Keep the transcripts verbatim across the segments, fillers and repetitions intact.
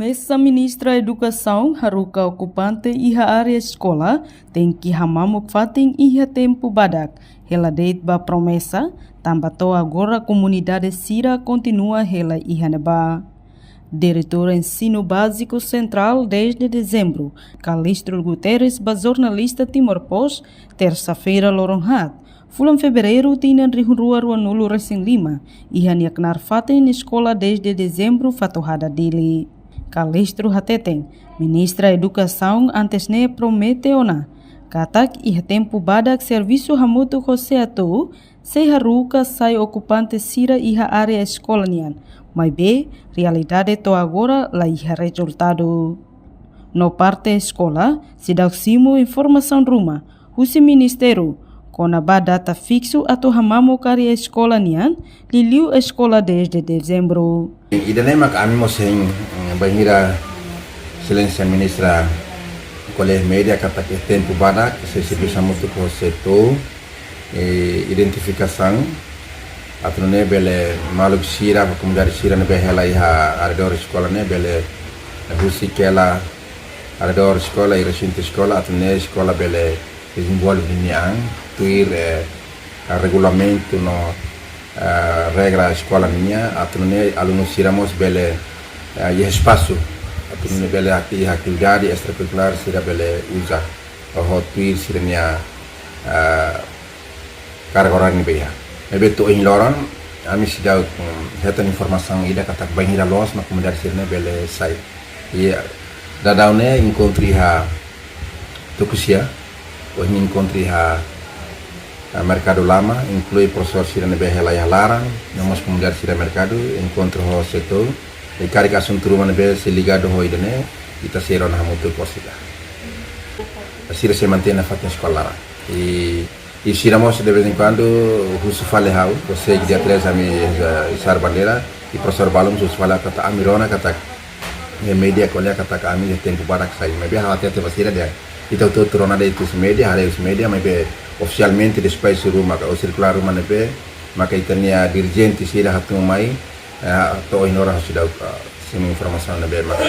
Eis-Ministra Edukasaun haruka okupante iha área eskola tenke hamamuk fatin iha tempu badak, hela de'it ba promesa, tanba to'o agora komunidade sira kontinua hela iha ne'ebá. Diretór Ensinu Báziku Sentrál dez de Dezembru, Calixto Guterres, ba jornalista Timor Post, tersa-feira loron haat, fulan Fevereiru tinan rihun rua ruanulu resin lima, iha nia knaar fatin Eskola dez de Dezembru, Fatuhada, Dili. Calixto hateten, Ministra Edukasaun antes ne'e promete ona katak iha tempu badak servisu hamutuk ho SEATOU sei haruka sai okupante sira iha área eskola nian, maibé realidade to'o agora la iha rezultadu. No parte eskola, seidauk simu informasaun ruma husi ministériu kona-ba data fiksu atu hamamuk área eskola nian, liuliu Eskola dez de Dezembru. Ida-ne'e mak ami mós hein, mm, bainhira Exelénsia Ministra ko'alia media katak iha tempu badak sei servisu hamutuk ho SEATOU, eh, identifikasaun, atu nune'e bele maluk sira, komunidade sira ne'ebé hela iha arredór eskola ne'e bele, eh, husik hela arredór eskola i resintu eskola, atu nune'e eskola bele dezenvolve ninia an, tuir, eh, regulamentu no, eh, regra eskola nian, atu nune'e alunu sira mós bele, eh, iha espasu, atu nune'e bele ati-, iha atividade estrakurrikulár sira bele uza, ho tuir sira-nia, eh, karga oráriu ne'ebé iha. Ne'ebé to'o ohin loron, ami seidauk, mm, hetan informasaun ida katak bainhira loos mak komunidade sira-ne'e bele sai. Iha daudaun ne'e enkontru iha Tukusia, ohin enkontru iha, ah, Merkadu Lama, inklui profesór sira ne'ebé hela iha laran, no mós komunidade sira merkadu, enkontru ho SEATOU, i karik asuntu ruma ne'ebé sei ligadu ho ida-ne'e, ita sei rona hamutuk ho sira. Sira sei mantein nafatin eskola laran. I I sira mós de vez em quando husu fali ha'u, konsege dia três ami, eh, izar bandeira, i profesór balun husu fali katak ami rona katak, eh, media ko'alia katak ami iha tempu badak sai. Maibé ha'u hatete ba sira dehan, ita hotu-hotu rona de'it husi media, haree husi media, maibé ofisialmente despaxu ruma ka, ou sirkulár ruma ne'ebé, maka ita-nia dirijente sira hatún mai, eh, to'o ohin loron seidauk, eh, simu informasaun ne'ebé mak,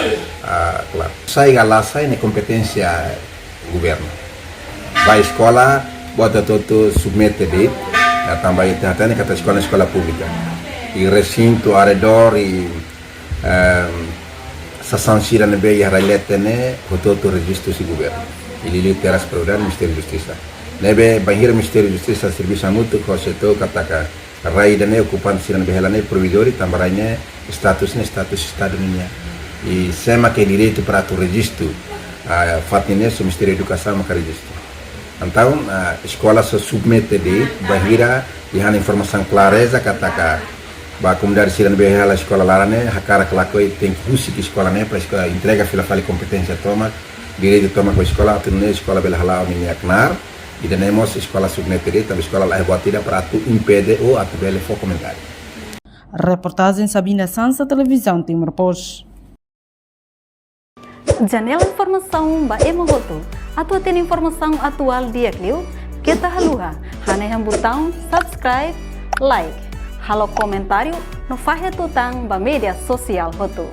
ah, klaru. Sai ka la sai ne'e kompeténsia governu. Ba eskola, buat hotu-hotu submete de'it, ah, tanba ita hatene katak eskola, eskola públika. I resintu arredór i, ehm, sasán sira ne'ebé iha rai leten ne'e, hotu-hotu rejistu husi governu. I liuliu terras propriedade Ministériu Justisa. Ne'ebé bainhira Ministériu Justisa servisu hamutuk ho SEATOU katak rai ida-ne'e okupante sira ne'ebé hela ne'e providóriu, tanba rai ne'e status ne'e status Estadu nian. I sé mak iha direitu para atu rejistu, ah, fatin ne'e, só Ministériu Edukasaun maka rejistu. Entaun, ah, eskola só submete de'it bainhira iha ona informasaun klareza katak ba komunidade sira ne'ebé hela eskola laran ne'e, hakarak ka lakohi tenke husik eskola ne'e para eskola entrega fila fali kompeténsia tomak, direitu tomak ba eskola, atu nune'e eskola bele hala'o ninia knaar, ida-ne'e mós eskola submete de'it, tanba eskola laiha buat ida para atu impede ou atu bele fó komentáriu. Reportajen Sabina Sansa, Televizaun Timor Post. Janela informasaun ba ema hotu. Atu hatene informasaun atuál di'ak liu, keta haluha hanehan butaun subscribe, like, halo komentáriu no fahe tutan ba média sosiál hotu.